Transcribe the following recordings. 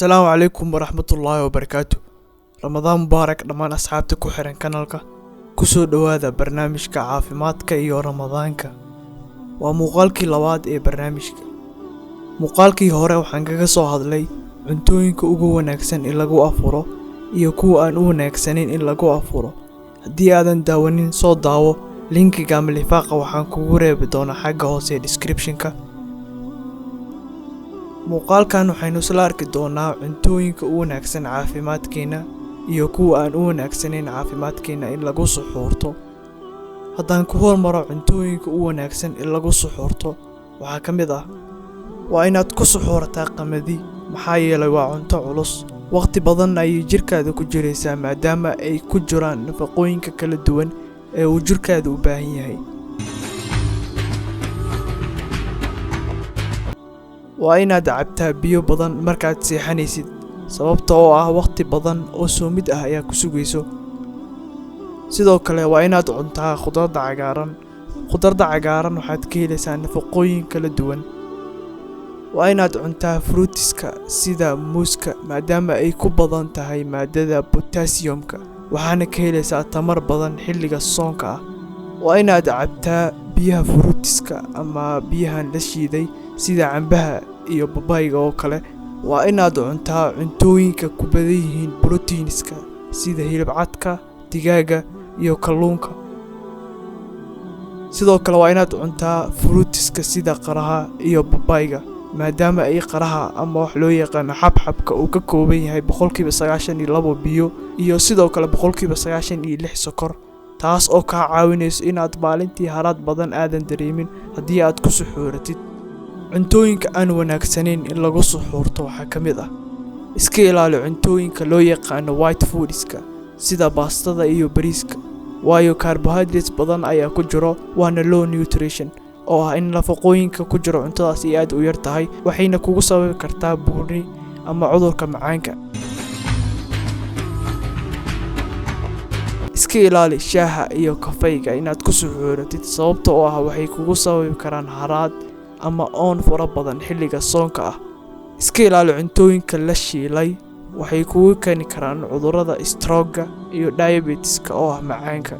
Asalaamu calaykum waraxmatullaahi wabarakaatu. Ramadaan mubaarak dhammaan asxaabta ku xiran kanalka. Kusoo dhowaada barnaamijka caafimaadka iyo Ramadaanka. Waa muuqaalkii labaad ee barnaamijka. Muuqaalkii hore waxaan kaga soo hadlay cuntooyinka ugu wanaagsan in lagu afuro iyo kuwa aan u wanaagsanayn in lagu afuro. Haddii aadan daawanin, soo daawo. Linkiga ama lifaaqa waxaan kugu reebi doonaa xagga hoose ee description-ka. Muuqaalkan waxaynu isla arki doonaa cuntooyinka u wanaagsan caafimaadkeena iyo kuwa aan u wanaagsanayn caafimaadkeena in lagu suxuurto. Haddaan ku hormaro cuntooyinka u wanaagsan in lagu suxuurto, waxaa ka mid ah: waa inaad ku suxuurataa qamadi, maxaa yeelay waa cunto culus, waqti badan ayay jirkaada ku jiraysaa maadaama ay ku jiraan nafaqooyinka kala duwan ee uu jirkaada u baahan yahay. Waa inaad cabtaa biyo badan markaad seexanaysid, sababta oo ah waqti badan oo soomid ah ayaa ku sugayso. Sidoo kale waa inaad cuntaa khudradda cagaaran. Khudradda cagaaran waxaad ka helaysaa nafaqooyin kala duwan. Waa inaad cuntaa fruitiska sida muuska, maadaama ay ku badan tahay maadada potassium-ka, waxaana ka helaysaa tamar badan xilliga soonka ah. Waa inaad cabtaa biyaha fruitiska ama biyahan la shiiday sida cambaha iyo babayga oo kale. Waa inaad cuntaa cuntooyinka ku badan yihiin borotiinska sida hilib cadka, digaaga iyo kalluunka. Sidoo kale waa inaad cuntaa fruitiska sida qaraha iyo babayga, maadaama ay qaraha ama wax loo yaqaano xabxabka uu ka kooban yahay 92% biyo iyo sidoo kale 96% sokor, taas oo kaa caawinayso inaad maalintii haraad badan aadan dareemin haddii aad ku suxuuratid. Cuntooyinka aan wanaagsanayn in lagu suxuurto waxaa ka mid ah: iska ilaali cuntooyinka loo yaqaano white foodska sida baastada iyo bariiska, waayo carbohydrates badan ayaa ku jiro, waana low nutrition, oo ah in nafaqooyinka ku jiro cuntadaas ay aad u yar tahay, waxayna kugu sababi kartaa buurni ama cudurka macaanka. Iska ilaali shaaha iyo kafeyga inaad ku suxuuratid, sababta oo ah waxay kugu sababi karaan haraad ama oon fara badan xilliga soonka ah. Iska ilaali cuntooyinka la shiilay, waxay kugu keeni karaan cudurrada stroke-ga iyo diabetes-ka oo ah macaanka.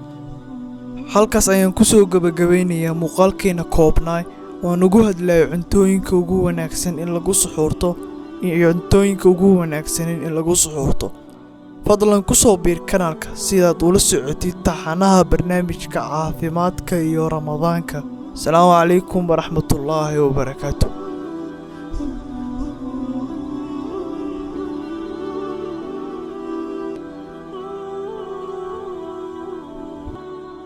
Halkaas ayaan kusoo gabagabeynayaa muuqaalkeena koobnaay waan ugu hadlayay cuntooyinka ugu wanaagsan in lagu suxuurto iyo cuntooyinka ugu wanaagsanin in lagu suxuurto. Fadlan kusoo biir kanaalka sidaad ula socotid taxanaha barnaamijka caafimaadka iyo Ramadaanka. Asalaamu calaykum waraxmatullaahi wabarakaatu.